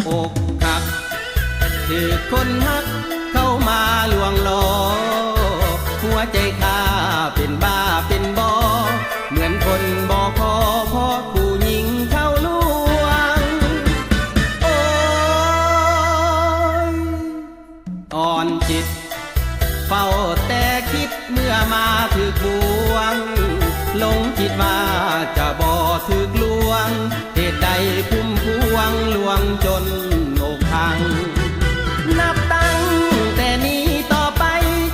ອົກຫັກ ຖືກຄົນຮັກເຂົ້າມາລວງຫຼອກ ຫົວໃຈຂ້າເປັນບ້າເປັນບໍ ເໝືອນຄົນບໍ່ພໍ ເພາະຜູ້ຍິງເຂົ້າລວງ. ໂອ້ຍ ອ່ອນຈິດ ເຝົ້າແຕ່ຄິດເມື່ອມາຖືກບ່ວງ ຫຼົງຄິດວ່າຈະບໍ່ຖືກລວງ ເຫດໃດພຸ້ມພວງລວງຈົນອົກຫັກ. ນັບຕັ້ງແຕ່ນີ້ຕໍ່ໄປ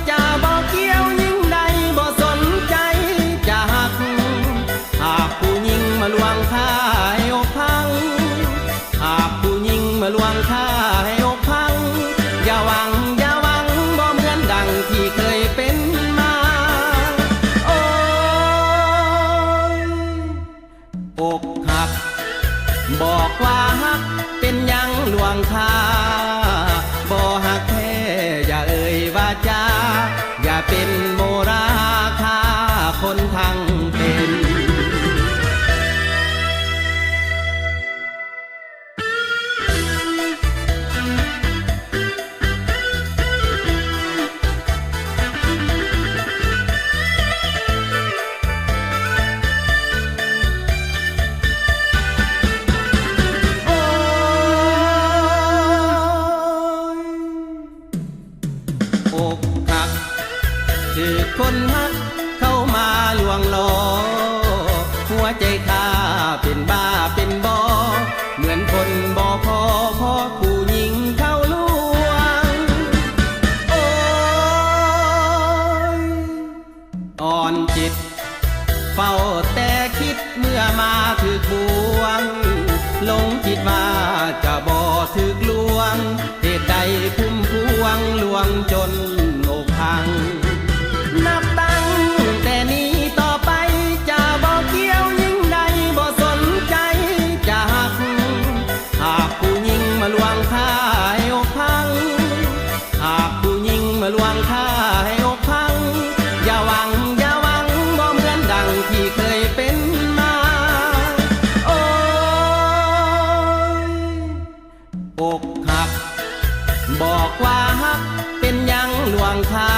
ຈະບໍ່ກ່ຽວຍິງໃດ ບໍ່ສົນໃຈຈະຮັກ ຫາກຜູ້ຍິງມາລວງຂ້າໃຫ້ອົກພັງ ຫາກຜູ້ຍິງມາລວງຂ້າໃຫ້ອົກພັງ ຢ່າຫວັງ ຢ່າຫວັງ ບໍ່ເໝືອນດັ່ງທີ່ເຄີຍເປັນມາ. ໂອ້ຍ ອົກຫັກ ບອກວ່າຮັກ ເປັນຫຍັງລວງຂ້າ ບໍ່ຮັກແທ້ ຢ່າເອີ່ຍວາຈາ ຢ່າເປັນໂມລາ ຂ້າຄົນທັງເປັນ. ອົກຫັກ ຖືກຄົນຮັກເຂົ້າມາລວງຫຼອກ ຫົວໃຈຂ້າເປັນບ້າເປັນບໍ ເໝືອນຄົນບໍ່ພໍ ເພາະຜູ້ຍິງເຂົ້າລວງ. ໂອ້ຍ ອ່ອນຈິດ ເຝົ້າແຕ່ຄິດເມື່ອມາຖືກບ່ວງ ຫຼົງຄິດວ່າຈະບໍ່ຖືກລວງ ເຫດໃດພຸ້ມພວງລວງຈົນອົກພັງ. ນັບຕັ້ງແຕ່ນີ້ຕໍ່ໄປ ຈະບໍ່ກ່ຽວຍິງໃດ ບໍ່ສົນໃຈຈະຮັກ ຫາກຜູ້ຍິງມາລວງຂ້າໃຫ້ອົກພັງ ຫາກຜູ້ຍິງມາລວງຂ້າໃຫ້ອົກພັງ ຢ່າຫວັງ ຢ່າຫວັງ ບໍ່ເໝືອນດັ່ງທີ່ເຄີຍເປັນມາ. ໂອ້ຍ ອົກຫັກ ບອກວ່າຮັກ ເປັນຫຍັງລວງຂ້າ